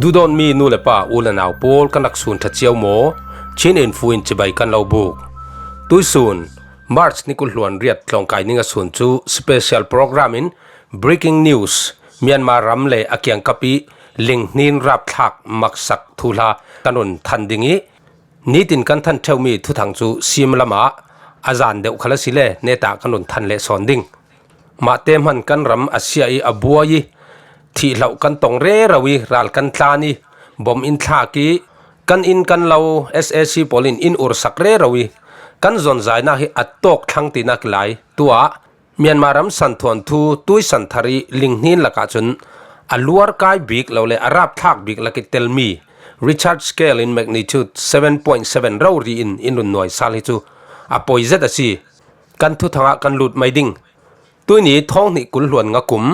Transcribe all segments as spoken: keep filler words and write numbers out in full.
Duhdawtmi nu le pa, u le nau pawl, kan rak sun ṭha cio maw? Chin Info in cibai kan lo buk. Tuisun March ni kul hluan riat tlawngkai ninga sun cu special program in breaking news, Myanmar ram le a kiangkap ih linghnin rapthlak maksak thuhla kan run than ding ih, nitin kan than ṭheumi thuthang cu sim lamah a zan deuh khal asile, netah kan run than leh sawn ding. Mahte hman kan ram a sia ih a buai ih, thih hloh kan tong rero ih, ral kan tlan ih, bom in thlak ih, kan inn kan lo, S A C pawl in in ursak rero ih, kan zonzainak hi a tawk thlang tinak lai. Tuah Myanmar ram santhuanthu tuisan thar ih linghnin lakah cun a luarkai bik lo le a rapthlak bik lak ih telmi Richter scale in magnitude seven point seven rori in in run nuai sal hi cu a poi zet a si. Kan thuthang ah kan lut mai ding. Tuihni thawng hnih kul hluan nga kum,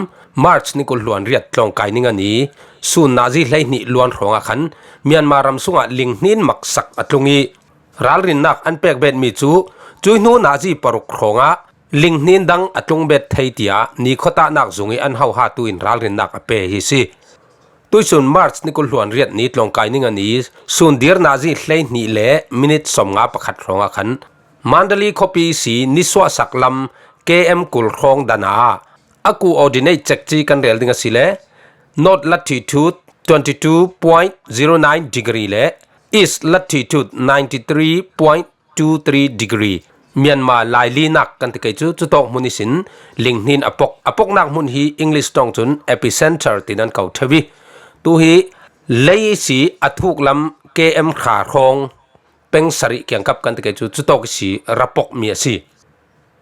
March ni kul hluan riat tlawngkai ninga ni, sun nazi hleihnih luan hrawngah khan Myanmar ram sungah linghnin maksak a tlung ih, ralrinnak an pek betmi cu cuih hnu nazi paruk hrawngah linghnin dang a tlung bet thei, tiah ni khuatahnak zung ih an hohatu in ralrinnak a pe hi si. Tuisun March ni kul hluan riat ni tlawngkai ninga ni, sun dir nazi hleihnih le minit sawmnga pakhat hrawngah khan Mandalay khuapi si nisuahsak lam K M kul hrawng dan ah a coordinate cekci kan rel ding asile, north latitude twenty two point zero nine degree le east latitude ninety three point two three degree, Myanmar lailinak kan ti kei cu, cutawk hmun ihsin linghnin a pok. A poknak hmun hi English tawng cun epicenter tiin an ko ṭheu ih, tu hi lei si a thuk lam K M hra hrawng peng sarih kiangkap kan ti kei cu, cutawk ihsi ra pokmi a si.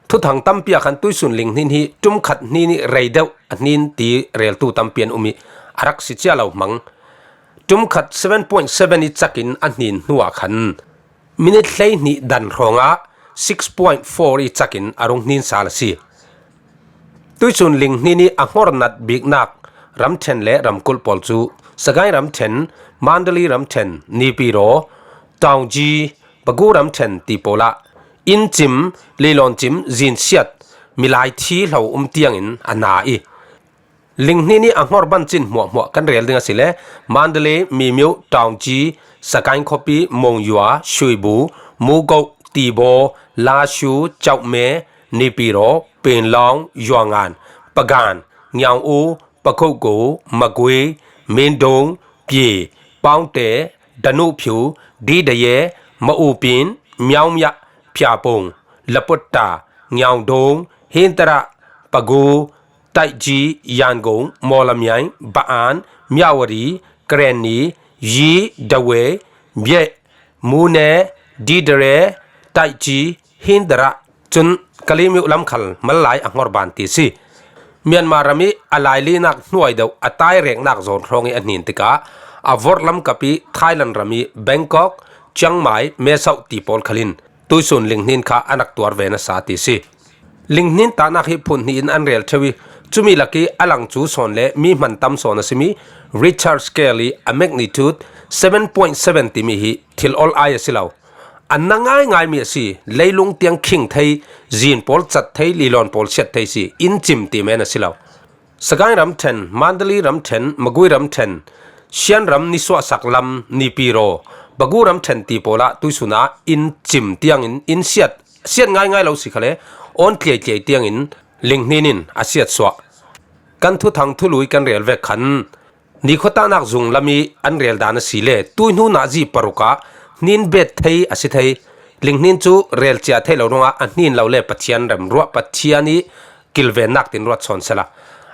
Thuthang tampi ah khan tuisun linghnin hi ṭum khat hnin ih rei deuh a hnin ti reltu tampi an um ih, a rak si cia lo hmang. Ṭum khat seven point seven ih cakin a hnin hnuah khan minit hleihnih dan hrawngah six point four ih cakin a rung hnin sal a si. Tuisun linghnin ih a hngornat biknak ramṭhen le ramkulh pawl cu Sagaing ramṭhen, Mandalay ramṭhen, Naypyidaw, Taungji, Pegu ramṭhen ti pawl ah inn cim, leilawn cim, zin siat, milai thi hlo um tiangin a na ih, linghnin ih a hnor ban cin hmuahhmuah kan rel ding asile, Mandalay, Mimyo, Taungji, Sagaing khuapi, Monywa, Shwibu, Mugo, Tibo, Lashu, Chawme, Naypyidaw, Penlong, Yuangan, Pagan, Ngyau-u, Pakhuku, Magwi, Mindung, Pye, Paungte, Danuphyu, Didaye, Maupin, Myaungmya, Pyaupung, Laputta, Nyaudong, Hinterra, Pagu, Taiji, Yangon, Mawlamyine, Ba'an, Myawaddy, Karenni, Yi, Dawei, Mye, Mune, Didere, Taiji, Hinterra, cun Kalemyo lam khal mal lai a hnor ban ti si. Myanmar ram ih a lailinak hnuai deuh a taireknak zawn hrawng ih a hnin tikah a vorh lam kap ih Thailand ram ih Bangkok, Chiang Mai, Mae Sot ti pawl khal in tuisun linghnin kha a nak tuar ve nasa ti si. Linghnin tahnak hi phun hnih in an rel ṭheu ih, cumi lak ih a lang cu sawn le mi hman tam sawn a simi Richter scale ih a magnitude seven point seven timi hi thil ol ai a si lo. A na ngaingaimi a si. Leilung tiang khing thei, zin pawl cat thei, lilawn pawl siat thei si, inn cim ti men a si lo. Sagaing ramṭhen, Mandalay ramṭhen, Magwi ramṭhen, Shan ram nisuahsak lam, Naypyidaw, Pegu ramṭhen ti pawl ah tuisun ah inn cim tiangin inn siat, siat ngaingai lo si khale, awn tliaitliai tiangin linghnin in a siatsuah. Kan thuthang thului kan rel vek khan, ni khuatahnak zung lam ih an rel dan asile, tuihnu nazi paruk ah hnin bet thei a si thei. Linghnin cu rel cia thei lo ruangah a hnin lo le Pathian remruah, Pathian ih kilvennak tin ruat sawn sela.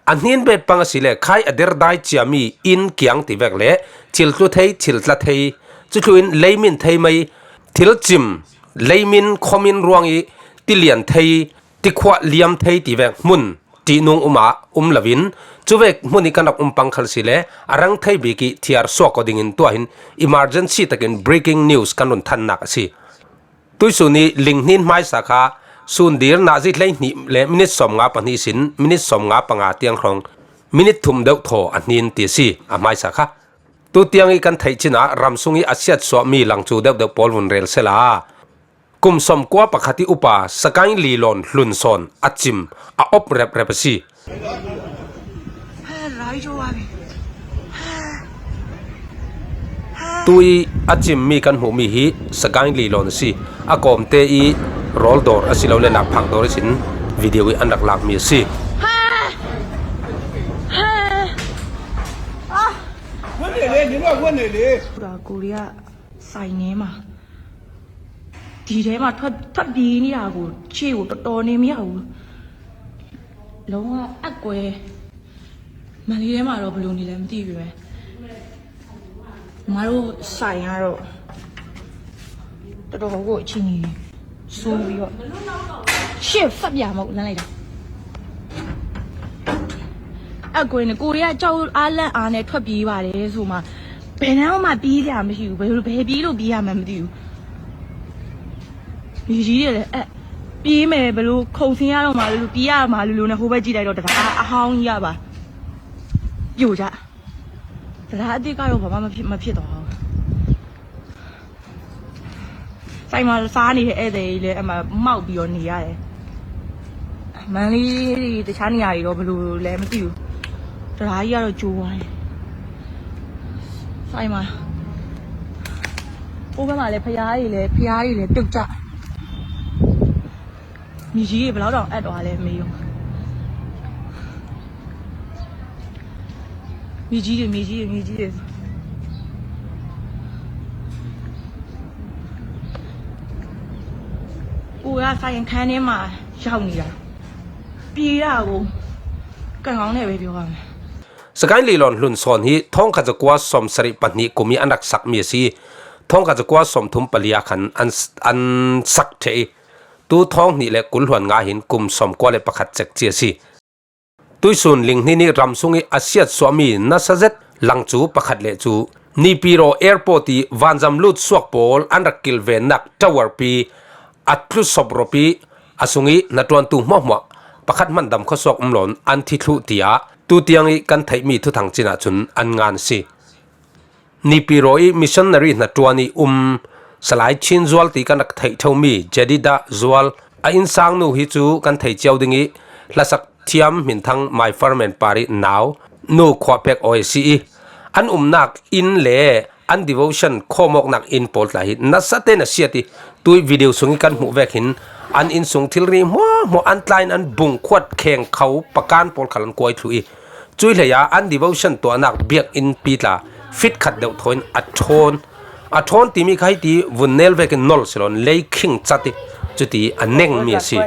A hnin bet pang asile, khai a derdai ciami inn kiang ti vek le thil tlu thei, thil tla thei, cuthlu in leimin thei mai, thil cim, leimin, khuamin ruang ih tilian thei, tikhuah liam thei ti vek hmun ṭihnung um ah um loin, cuvek hmun ih kan rak um pang khal si le, a rang thei bik ih thiar suak aw dingin tuah hin emergency takin breaking news kan run thannak a si. Tuisun ih linghnin hmaisa kha sun dir nazi hleihnih le minit sawmnga pahnih sin minit sawmnga panga tiang hrawng minit thum deuh thaw a hnin ti a si, a hmaisa kha. Tutiang ih kan theih cin ah ramsung ih a siatsuahmi lang cu deuhdeuh pawl vun rel sela. Kum sawmkua pakhat ih upa Sagaing lilawn hlun sawn a cim a op reprep a si. Tui a chim mi kan hmuh mi hi Sagaing Lilon a si. A kawmte i rawl dawr a si lo le, lak phak dawr i sin video i an rak lak mi a si. Korea ဆိုင်ထဲမှာ ဒီထဲမှာထွက်ထွက်ပြေးနေတာကို ရှေ့ကိုတော်တော်နေမရဘူး လုံးဝအက်ကွဲ မန္တလေးထဲမှာတော့ဘယ်လိုနေလဲမသိဘူးပဲ မတို့ဆိုင်ကတော့တော်တော်ကိုအချိန်ကြီးဆိုးပြီးတော့ရှေ့ဖတ်ပြမဟုတ်လမ်းလိုက်တာအကွင်းနဲ့ကိုရီးယားကြောက်အားလန့်အားနဲ့ထွက်ပြေးပါတယ်ဆိုမှဘယ်နှမ်းမှပြေးကြမရှိဘူးဘယ်လိုဘယ်ပြေးလို့ပြေးရမှန်းမသိဘူး မြေကြီးတွေလည်းအဲပြေးမယ်ဘယ်လိုခုန်ဆင်းရတော့မှလို့ပြေးရမှာလို့လို့နဲ့ဟိုဘက်ကြည့်လိုက်တော့တရားအဟောင်းကြီးရပါပြိုကြတရားအသစ်ကတော့ဘာမှမဖြစ်မဖြစ်သွားဘူးဆိုင်မှာစားနေတဲ့ဧည့်သည်ကြီးလည်းအမှမောက်ပြီးတော့နေရတယ်မန္တလေးတခြားနေရာတွေတော့ဘယ်လိုလဲမသိဘူးတရားကြီးကတော့ကျိုးသွားတယ်ဆိုင်မှာဟိုဘက်မှာလည်းဖျားကြီးလည်းဖျားကြီးလည်းတုတ်ကြမြေကြီးတွေဘယ်လောက်တောင်အပ်သွားလဲမေးရောမြေကြီးတွေမြေကြီးတွေမြေကြီးတွေကိုကဆိုင်ခန်းထဲမှာရောက်နေတာပြေးတာကိုကံကောင်းနဲ့ပဲပြောရမယ် Sagaing Lilon hlun sawn hi thawngkhat zakua sawmsarih pahnih kum i an rak sak mi a si. Thawngkhat zakua sawmthum pali ah khan an, an sak ṭheh i, tu thawng hnih le kul hluan nga hin kum sawmkua le pakhat cek ci a si. Tuisun Ling Hni nih ram sung i a siatsuah mi nasa zet lang cu pakhat le cu Nipiro Airport i vanzam lut suak pawl an rak kilvennak tower pi a tlu sop rawp i a sung i hnaṭuantu hmuahhmuah pakhat hmanh dam khawsuak um loin an thi thluh tiah tutiang i kan theihmi thuthang cin ahcun an ngan a si. Nipiro i missionary hnaṭuan i um Salai Chin Zual ti kan rak theih ṭheumi Jedida Zual a innsangnu hi cu kan thei cio ding i hlasak thiam hminthang Mai Farmen par i nau nu Khuahpek Awi a si i an umnak inn le an devotion khawmawknak inn pawl tla hi nasa tein a siat i tui video sung i kan hmuh vekin an innsung thilri hmuahhmuah an tlain an bungkhuat kheng kho pakan pawl khal an kuai thluh i Cui hleiah an devotion tuahnak biakinn pi tla fit khat deuh thawn a ṭhawn. A ṭhawn timi kha hiti vun nel vekin nol si loin lei khing cat i cuti a nengmi a si.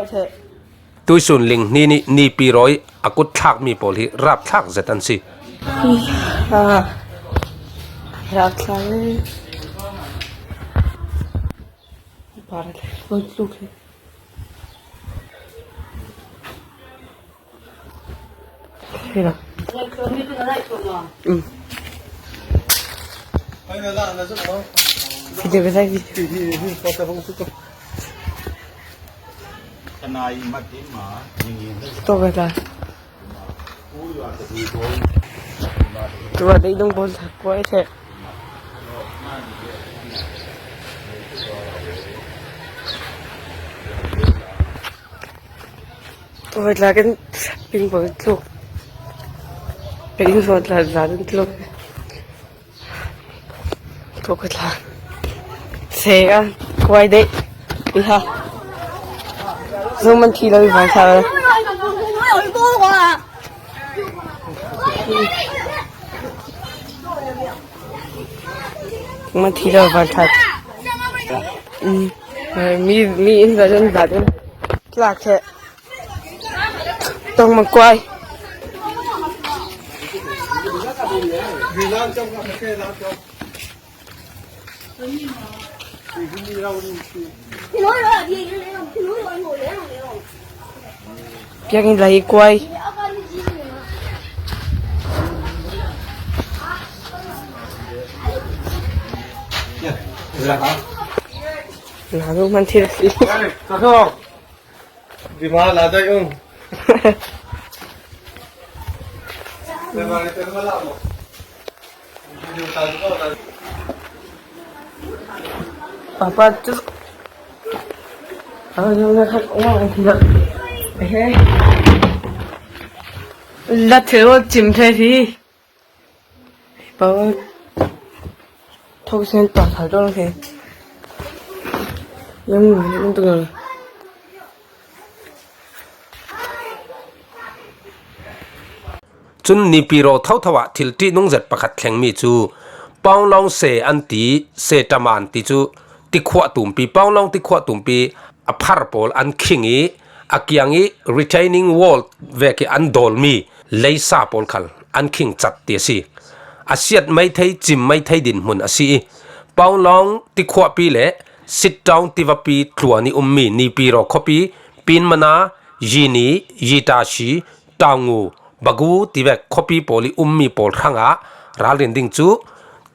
Tuisun Ling Hni nih Nipiro i a kut thlakmi pawl hi rapthlak zet an si. Rapthlak le. Para le. Oi, tluk le. Mira. Mm. Video ka sai video. To ka ta. Tua dei dong bol ta ko e the. Tua tla kan ping bol tluk. Kan in so tla tla tluk. Tua ka tla. Se ka kuai dei. Iha. Zo man thi lo i vai sa. Man thi lo van that. Mi mi in za den za den. Tlak he. Tong man kuai. Piang in lai kuai. Lalu man thil si. Di ma la dai ung. Papa tu. Aw, yung na khat, oh, ang hirap. Eh. Lahat sila chim sa si. Papa. Thok sen pa thal dol ke. Yang mun tuk. Cun Nipiro thotho ah thil ṭihnung zet pakhat thlengmi cu Paunglong se an ti, se ṭaman ti cu tikhuah tumpi, Paunglong tikhuah tumpi a phar pawl an khing i a kiang i retaining wall vek i an dawlmi leisa pawl khal an khing cat ti a si. A siat maithei, cim maithei dinhmun a si i Paunglong tikhuahpi le Sitawng tivapi tluan i ummi Nipiro khuapi, Pinmana, Yini, Yitashi, Tawngu, Bagu tivek khuapi pawl i ummi pawl hrangah ralrin ding cu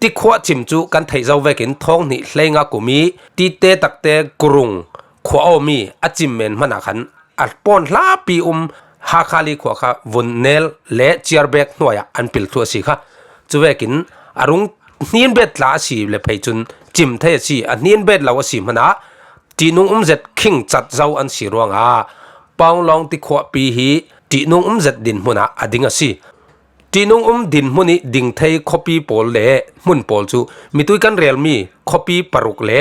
tikhuah cim cu kan theih zo vekin thawng hnih hleinga kum i tite takte kurung khua awmi a cim men hmanah khan a pawn hlapi um Hakhali khua kha vun nel le ciarbek hnuaiah an pil thluh a si kha. Cuvekin a rung hninbet tla a si le phei cun cim thei a si, a hninbet lo a si hmanah ṭihnung um zet khing cat zo an si ruangah Paunglong tikhuahpi hi ṭihnung um zet dinhmun ah a ding a si. Ṭihnung um dinhmun i ding thei khuapi pawl le hmun pawl cu mitui kan relmi khuapi paruk le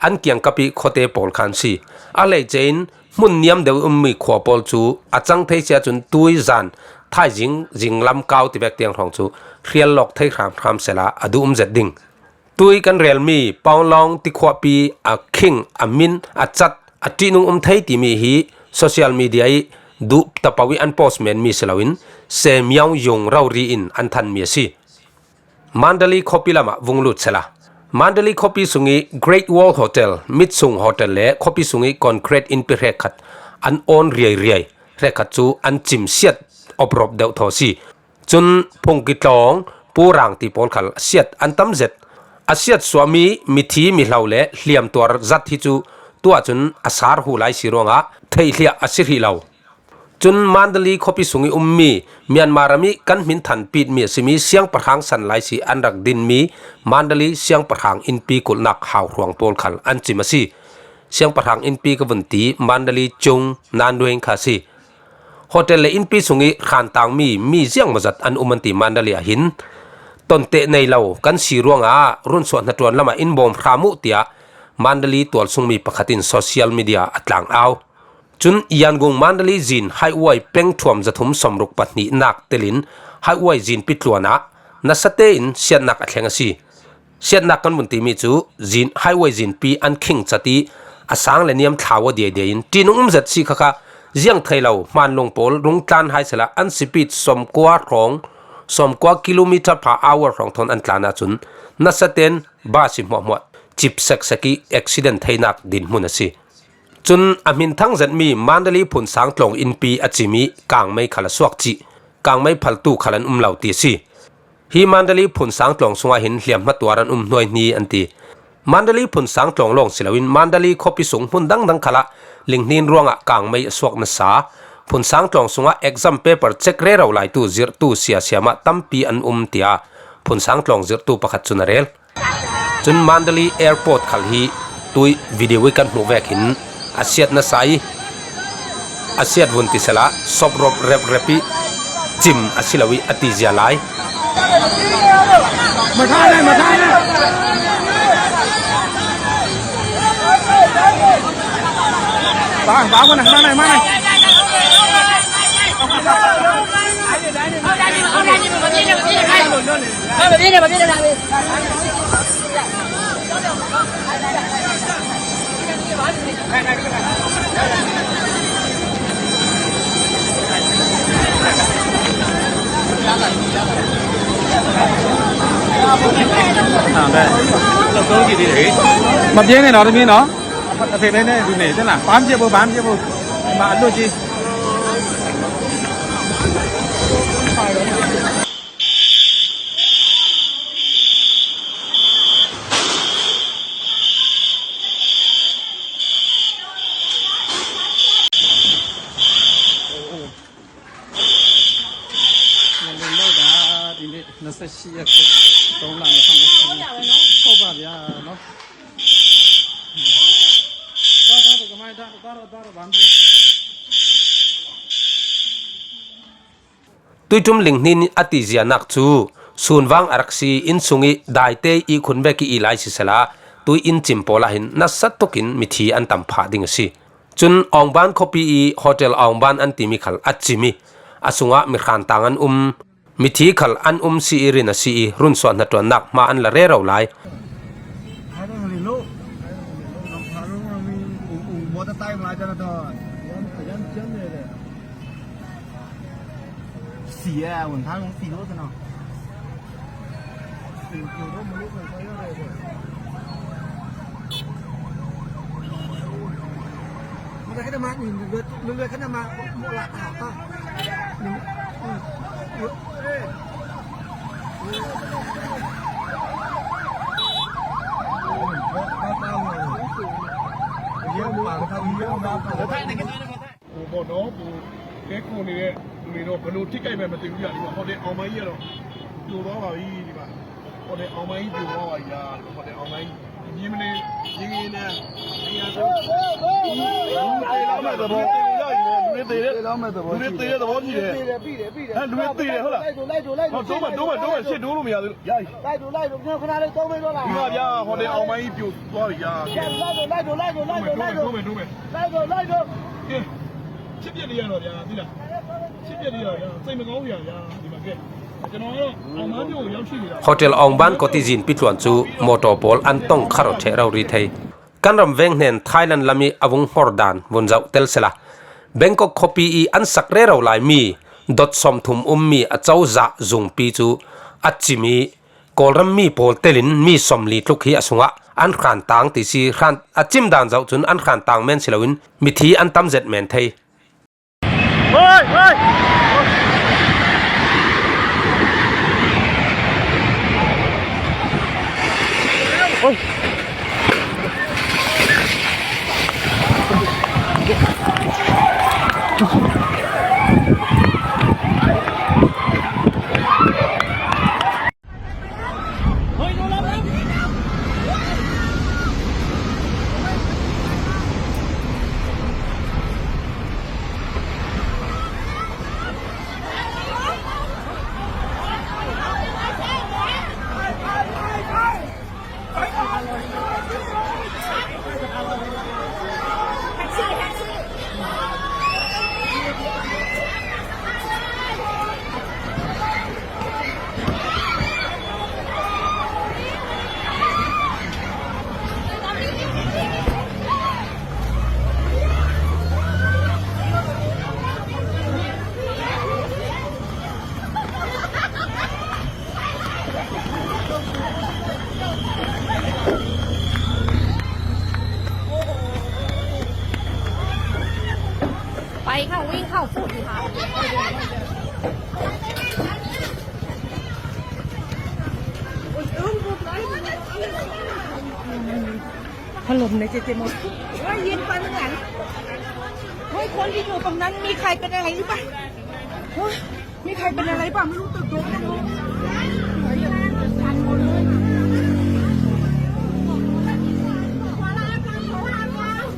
an kiangkap i khuate pawl khan si. A hleice in hmun niam deuh i ummi khua pawl cu a cang thei sia cun tui zan thaizing zinglam kau tivek tiang hrawng cu hrial lawk thei hramhram sela a duh um zet ding. Tui kan relmi Paunglong tikhuahpi a khing, a min, a cat, a ṭihnung um thei timi hi social media i duh tapo i an post menmi si loin Semiaung Yung rori in an thanmi a si. Mandalay khuapi lamah vung lut sela. Mandalay khuapi sung i Great Wall Hotel, Mitsung Hotel le khuapi sung i concrete innpi hrekkhat an awn riairiai, hrekkhat cu an cim siat oprop deuh thaw si. Cun phungki tlawng, purang ti pawl khal a siat an tam zet. A siat suahmi mithi, mihlo le hliamtuar zat hi cu tuah cun a sar hu lai si ruangah theihliah a si hrih lo. Cun Mandalay khuapi sung i ummi Myanmar ram i kan hmin thanpitmi a simi siangpahrang san lai si an rak dinmi Mandalay siangpahrang innpi kulhnak hauhruang pawl khal an cim a si. Siangpahrang innpi ka vun ti Mandalay Cung Nandueng kha a si. Hotel le innpi sung i hran tangmi mi ziangmawzat an um an ti Mandalay ah hin tonteh nei lo kan si ruangah runsuah hnaṭuan lamah in bawm hram uh tiah Mandalay tualsungmi pakhat in social media a tlang au. Cun Yangon Mandalay zin highway peng thuam zathum sawmruk pahnihnak telin highway zinpi tluan ah nasa tein siatnak a thleng a si. Siatnak kan vun timi cu zin, highway zinpi an khing cat i a sang le niam thlau a diaidiai in ṭihnung um zet si khakha ziang thei lo hmanlung pawl rung tlan hai sehla an speed sawmkua hrawng, sawmkua kilometer per hour hrawng thawn an tlan ahcun nasa tein bus i hmuahhmuah cip seksek i accident theinak dinhmun a si. Cun a hmin thang zetmi Mandalay Phunsang tlawng innpi a cim i kangmei khal a suak cih kangmei phaltu khal an um lo ti a si. Hi Mandalay Phunsang tlawng sungah hin hliamhma tuar an um hnuaihni an ti. Mandalay Phunsang tlawng lawng si loin Mandalay khuapi sung hmun dangdang khalah linghnin ruangah kangmei a suak nasa Phunsang tlawng sungah exam paper check rero laitu zirhtu siasiamah tampi an um, tiah Phunsang tlawng zirhtu pakhat cun a rel. Cun Mandalay Airport khal hi tui video i kan hmuh vekin a siat nasa i a siat vun ti sehla soprop reprep i cim a si lo i a ti zia lai. Mabia ne no, mi no. Apa tak pernah ne dunia itu lah. Paham je bu, paham je bu. Malu je. Tuiṭum linghnin a ti zianak cu Sunvang a rak si inn sung i daite i khun vek i i lai sisela, tui inn cim pawl ah hin nasa tukin mithi an tam phah ding a si. Cun Aungban khuapi i hotel Aungban an timi khal a cim i a sungah mi hran tang an um. Mithi khal an um si i rin a si i runsuah hnaṭuannak hma an la rero lai. Pu Baw Naw, Pu Kek Ko နဲ့ လူတွေတော့ ဘယ်လိုထိခိုက်မယ်မသိဘူးဗျာ။ ဒီမှာ ဟိုတယ်အောင်မကြီးကတော့ ပြိုသွားပါပြီ။ ဒီမှာ ဟိုတယ်အောင်မကြီး ပြိုသွားပါပြီဗျာ။ ဒီမှာ ဟိုတယ်အောင်မကြီး မြင်းမနေ မြင်းမနေနဲ့ မြင်းရဆိုး လူသေလောက်မဲ့သဘော။ လူသေတဲ့ လူသေတဲ့သဘောရှိတယ်။ ဟဲ့ လူသေတယ် ဟုတ်လား။ လိုက်တို့ လိုက်တို့ လိုက်တို့ ဟော တိုးမယ် တိုးမယ် တိုးမယ် ရှေ့တိုးလို့မရသေးလို့။ ရပြီ။ လိုက်တို့ လိုက်တို့ ခင်ဗျား ခဏလေး သုံးမိနစ်တော့လား။ ဒီမှာဗျာ ဟိုတယ်အောင်မကြီး ပြိုသွားပြီဗျာ။ ရပြီ။ လိုက်တို့ လိုက်တို့ လိုက်တို့ လိုက်တို့ တိုးမယ် တိုးမယ် တိုးမယ်။ လိုက်တို့ လိုက်တို့။ ကဲ ဖြစ်ပျက်တွေကတော့ဗျာ သိလား။ ဖြစ်ပျက်တွေကတော့ဗျာ စိတ်မကောင်းစရာဗျာ။ ဒီမှာ ကဲ ကျွန်တော်ကတော့ အောင်မန်းမြို့ကို ရောက်ရှိနေတာ။ Hotel Aungban kawt i zinpi tluan cu mawṭaw pawl an tong khar aw ṭheh rori thei. Kan ram veng hnen Thailand lam i a vung hmor dan vun zoh tel sela, Bangkok khuapi i an sak rero laimi dot sawmthum ummi a cozah zungpi cu a cim i Kawlram mi pawl telin mi sawmli tluk hi a sungah an hran tang ti si. Hran a cim dan zoh cun an hran tang men si loin mithi an tam zet men thei. Halom na tete mo. Hoy, yun pa naman. Hoy, kung hindi nyo pang nan, may kahit pa na lang iba. Hoy. มีใครเป็นอะไรเปล่าไม่รู้ ตึกโดนกันหมด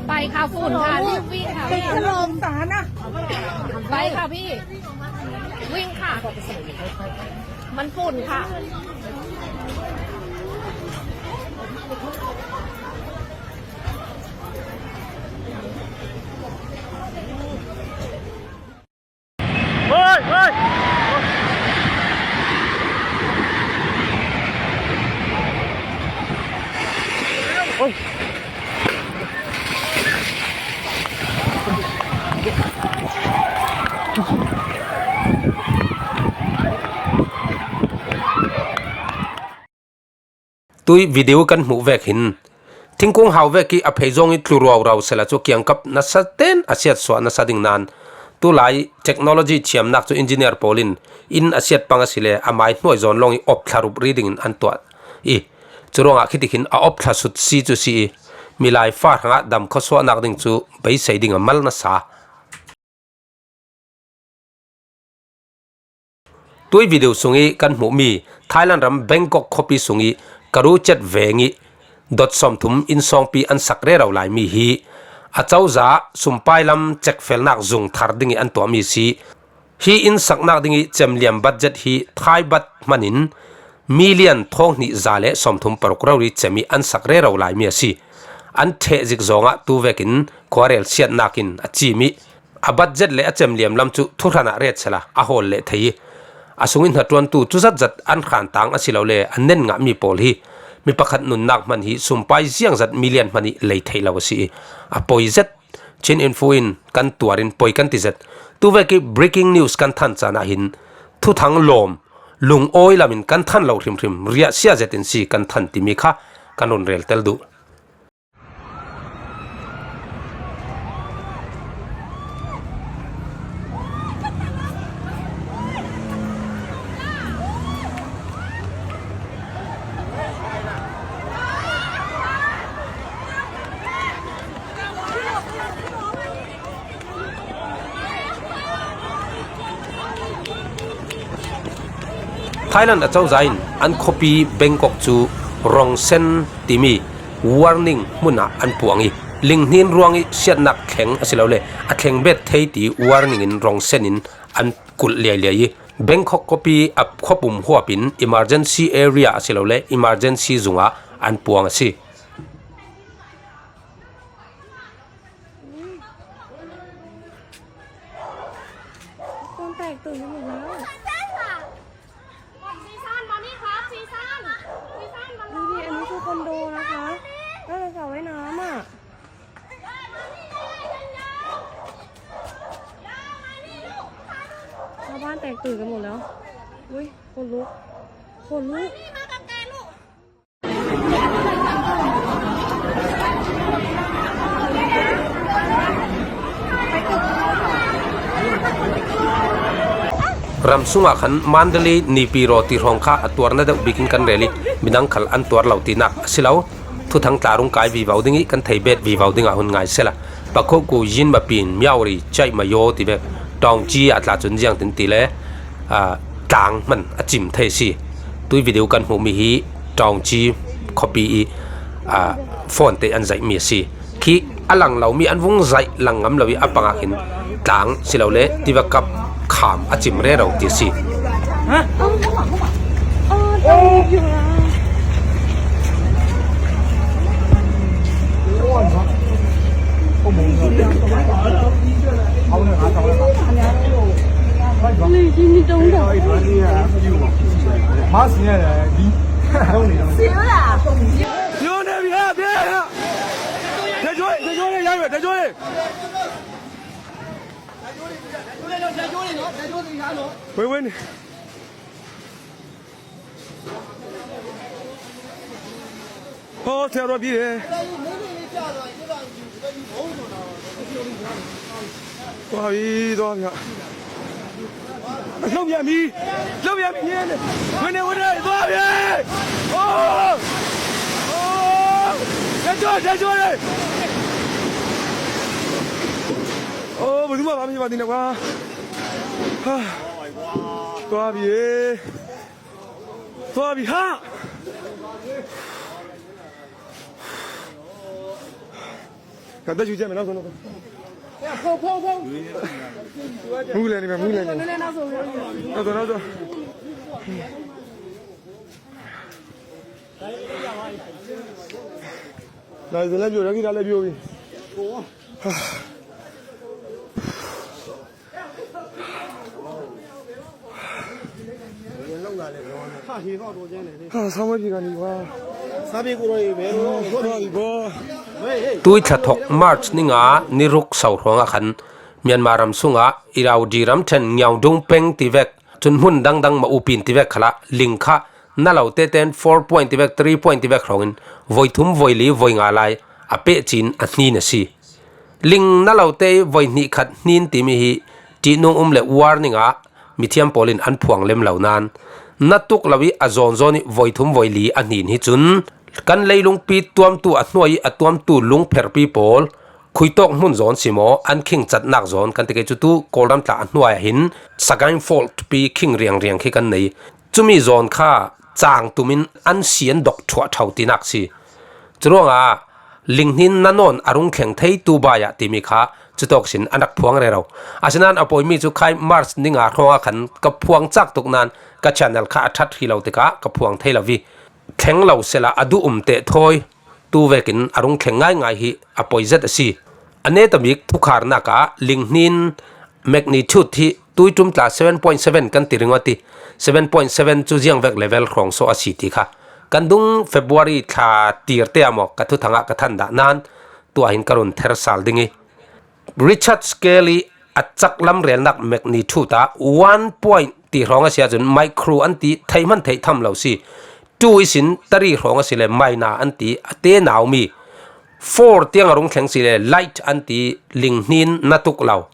ไปค่ะ ฝุ่นค่ะ รีบวิ่งค่ะ ตึกถล่มสารนะ ไปค่ะพี่ วิ่งค่ะ มันฝุ่นค่ะ Tui video kan hmuh vek hin thingkung hau vek i a phei zong i tlu ruaurau sela cu kiangkap nasa ten a siatsuah nasa ding nan, tulai technology thiamnak cu engineer pawl in inn a siat pang a si le a mai hnuai zawn lawng i op thla rup ri dingin an tuah i, curuangah khitik hin a op thla sut si cu si i, milai fa hrangah dam khuasuahnak ding cu beisei ding a mal nasa. Tui video sung i kan hmuhmi Thailand ram Bangkok khuapi sung i Karu Chet veng i dot sawmthum inn sawngpi an sak rero laimi hi a cozah sumpai lam cekfelnak zung thar ding i an tuahmi si. Hi inn saknak ding i cemliam budget hi Thai baht hman in million thawng hnih za le sawmthum paruk rori cem ih an sak rero lai mi a si. An theh zik zawngah tu vekin khuarel siatnak in a cim ih, a budget le a cem liamlam cu thuhran ah ret sehla a hawl leh thei ih, a sungih hnaṭuantu cu zatzat an hran tang a si lo le a nen ngahmi pawl hi mi pakhat nunnak hman hi sumpai ziangzat million hman ih lei theih lo a si ih, a poi zet. Chin Info in kan tuar in poi kan ti zet. Tu vek ih breaking news kan than caan ah hin thuthang lawm, lungawi lam in kan than lo hrimhrim, riahsia zet in si kan than timi kha kan run rel tel duh. Thailand acozah in an khuapi Bangkok cu Rongsen timi warning hmun ah an puang ih, linghnin ruangih siatnak thleng a si lo le a thleng bet thei ti warning in Rongsen in an kulh liailiai ih, Bangkok khuapi a khuapum huap in emergency area a si lo le emergency zung ah an puang a si. Con แตกตื่นกันหมดแล้ว ซีซั่นมานี่ครับ ซีซั่น ซีซั่นมา ดูดิ อันนี้คือคอนโดนะคะ น่าจะสระว่ายน้ำอ่ะ ชาวบ้านแตกตื่นกันหมดแล้ว อุ้ย ขนลุก ขนลุก Ram sungah khan Mandalay, Naypyidaw ti hrawng kha a tuarna deuh bikin kan rel ih, midang khal an tuar lo tinak a si lo. Thuthang tla rung kai vivo ding ih kan thei bet vivo dingah hun ngai sehla, Pakhoku, Yinmabin, Myawaddy, Chiang Mai tivek, Taungji a tla cun ziangtin ti le, aa, tlang hman a cim thei a si. Tui video kan hmuhmi hi Taungji khuapi ih, aa, phone te an zaihmi a si. Khi a lang lomi an vung zaih lang ngam lo ih a pangah khin tlang si lo le tivek kap kham a cim rero ti a si. Hawh, thiah ruah bik e. Tua hi, tua hi. Lo bia mi. Lo bia mi ni. Wene, wene, tua hi. Oh. Oh. Dah jom, dah jom ni. Oh, betul apa mi, apa ni nak, wah. Tua hi. Tua hi ha. Ka da ju je me na ko. Mu le ni, mu le ni. Na to, na to. Na, na, na. Tui thla thawk March ni nga ni ruk so hrawngah khan Myanmar ram sungah Irrawaddy ramṭhen Ngiaungdung peng tivek, cun hmun dangdang Mah U Pin tivek khalah ling kha na lo teten four point tivek, three point tivek hrawngin voi thum, voi li, voi nga lai a pehcin a hnin a si. Ling na lo te ih voi hnih khat hnin timi hi ṭihnung um le warning ah mithiam pawl in an phuang lem lo nain, na tuk lo ih a zawn zawn ih voi thum voi li a hnin hi cun kan leilungpi tuamtu a hnuai ih a tuamtu lungpherpi pawl khuitawk hmun zawn si maw, an khing catnak zawn kan ti kei cu tu Kawlram tla a hnuai ah hin Sagaing Fault pi khing riangriang khi kan nei. Cumi zawn kha cang tumin an si an dok thuah ṭho tinak si. Curuangah linghnin na nawn a rung thleng thei tu bai ah timi kha cutawk sin an rak phuang rero. Asinain a pawimi cu khai March ni nga hrawngah khan ka phuang cak tuk nain ka channel kha a that hi lo tikah ka phuang thei lo hi. Thleng lo sela a duh um teh thawi, tu vekin a rung thleng ngaingai hi a poi zet a si. A neta bik thukharnak ah linghnin magnitude hi tuitum tla seven point seven kan ti ringawt i, seven point seven cu ziangvek level hrawng sawh a si ti kha kan dung February thla tirte ah maw ka thuthang ah ka than dah nan tuah hin ka run ther sal ding i, Richard scale i a cak lamrelnak magnitude ah one point ti hrawng a si ahcun micro an ti, theih hman theih tham lo si. Two ihsin tari hrawng a si le minor an ti, a te naumi. Four tiang a rung thleng si le light an ti, linghnin na tuk lo.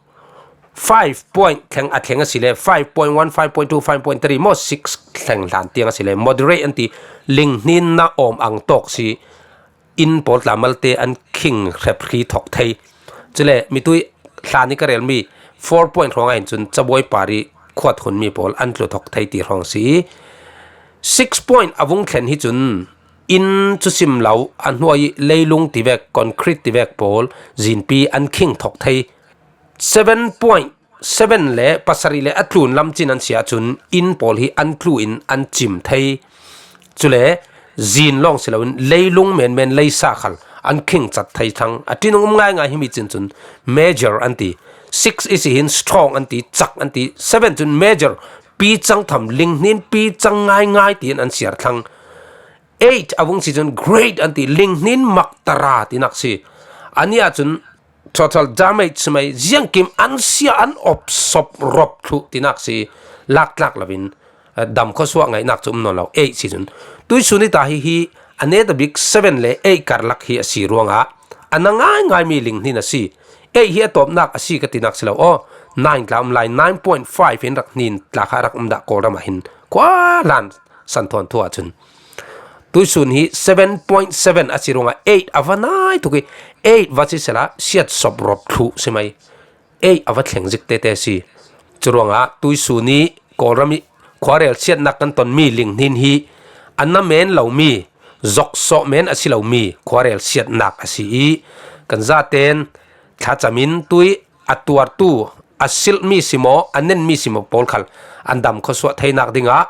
Five point thleng a thleng a si le five point one, five point two, five point three maw six thleng hlan tiang a si le moderate an ti, linghnin na awm ang tawk si. Inn pawl tla malte an khing hrep hri thawk thei. Cule mitui hlan i ka relmi four point hrawng ah hin cun cabuai par i khuat hunmi pawl an tlu thawk thei ti hrawng si. Six point a vung thlen hi cun inn cu sim lo, a hnuai i leilung tivek, concrete tivek pawl zinpi an khing thawk thei. Seven point seven le pasarih le a tlun lam cin an si ahcun inn pawl hi an tlu in an cim thei. Cule zin lawng si loin leilung menmen leisa khal an khing cat thei thang. A ṭinung um ngaingai himi cin cun major an ti. Six i si hin strong an ti, cak an ti. Seven cun major, pi cang tham, linghnin pi cang ngaingai tiin an siar thlang. Eight a vung si cun great an ti, linghnin maktara tinak si. A nih ahcun total damage si mai, ziangkim an sia an op sop rop thluh tinak si, lak tlak loin, eh, dam khuasuah ngaihnak cu um nawn lo, eight si cun. Tuisun i ta hi hi a neta bik seven le eight karlak hi a si ruangah a na ngaingaimi linghnin a si. Eight hi a tawpnak a si ka tinak si lo aw, nine tla um lai, nine point five in rak hnin tla kha a rak um dah Kawlram ah hin khua hlan santhawn thu ahcun. Tuisun hi seven point seven a si ruangah eight a va nai tuk i, eight va si sela siat sop rop thluh si mai. Eight a va thleng zik tete si. Curuangah tuisun i Kawlram i khuarel siatnak kan tonmi linghnin hi a na men lomi, zoksawh men a si lomi khuarel siatnak a si i, kan zaten thlacam in tui a tuartu, a silhmi si maw, a nenmi si maw pawl khal an dam khuasuah theinak dingah,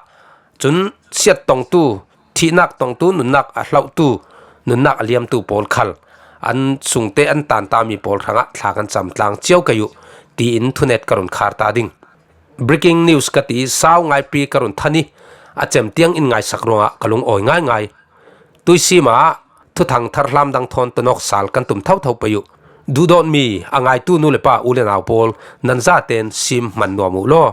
cun siat tongtu, thihnak tongtu, nunnak a hlohtu, nunnak a liamtu pawl khal an sungte an tantami pawl hrangah thla kan cam tlang cio kei uh, tiin thunet ka run khar ta ding. Breaking news ka ti i sau ngaipi ka run than i a cem tiang in ngaisak ruangah ka lungawi ngaingai. Tuisim ah thuthang tharhlam dang thawn tonawk sal kan tum thotho pei uh. Duhdawtmi a ngaitu nu le pa u le nau pawl, nan zaten sim hman nuam uh law.